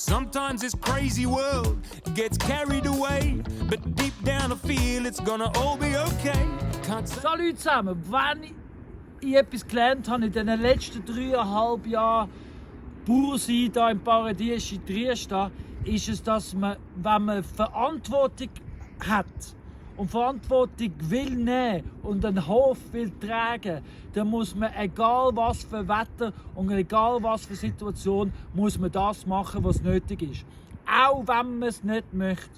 Sometimes this crazy world gets carried away, but deep down I feel it's gonna all be okay. Salut zusammen, wenn ich etwas gelernt habe in den letzten 3,5 Jahren Bauer hier im Paradies in Triest, ist es, dass man, wenn man Verantwortung hat und Verantwortung will nehmen und einen Hof will tragen, dann muss man, egal was für Wetter und egal was für Situation, muss man das machen, was nötig ist. Auch wenn man es nicht möchte.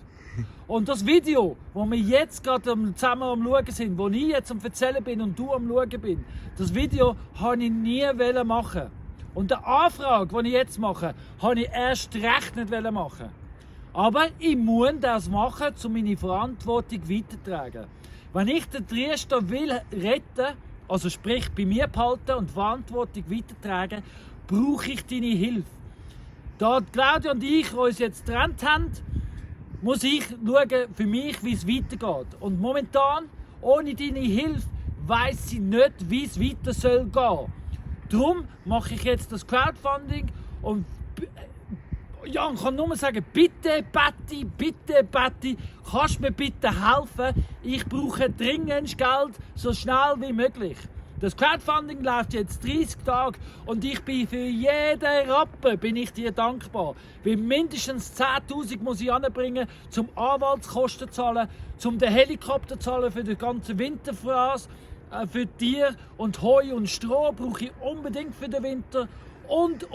Und das Video, das wir jetzt gerade zusammen am Schauen sind, wo ich jetzt am Erzählen bin und du am Schauen bin, das Video wollte ich nie machen. Und die Anfrage, die ich jetzt mache, wollte ich erst recht nicht machen. Aber ich muss das machen, um meine Verantwortung weiterzutragen. Wenn ich den Triester will retten, also sprich bei mir behalten und die Verantwortung weitertragen, brauche ich deine Hilfe. Da Claudia und ich uns jetzt getrennt haben, muss ich schauen für mich, wie es weitergeht. Und momentan, ohne deine Hilfe, weiss sie nicht, wie es weiter soll gehen. Darum mache ich jetzt das Crowdfunding und ja, ich kann nur sagen, bitte Betty, kannst du mir bitte helfen? Ich brauche dringend Geld, so schnell wie möglich. Das Crowdfunding läuft jetzt 30 Tage und ich bin für jeden Rappen bin ich dir dankbar. Weil mindestens 10'000 muss ich anbringen, zum Anwaltskosten zu zahlen, zum den Helikopter zu zahlen für den ganzen Winterfraß, für Tier und Heu und Stroh brauche ich unbedingt für den Winter und.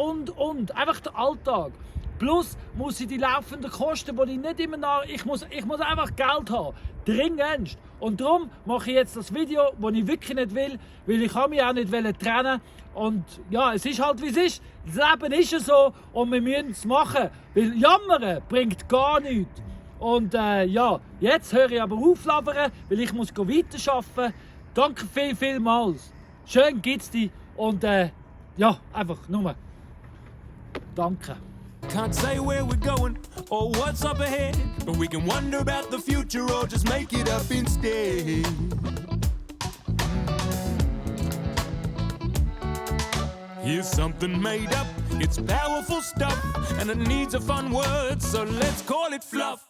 Einfach der Alltag. Plus muss ich die laufenden Kosten, die ich nicht immer nach... Ich muss einfach Geld haben. Dringendst. Und darum mache ich jetzt das Video, das ich wirklich nicht will, weil ich mich auch nicht trennen. Und ja, es ist halt wie es ist. Das Leben ist ja so und wir müssen es machen. Weil Jammern bringt gar nichts. Und ja, jetzt höre ich aber auf labern, weil ich muss weiterarbeiten. Danke vielmals. Schön gibt's dich. Und ja, einfach nur. Danke. Can't say where we're going or what's up ahead, but we can wonder about the future or just make it up instead. Here's something made up, it's powerful stuff, and it needs a fun word, so let's call it fluff.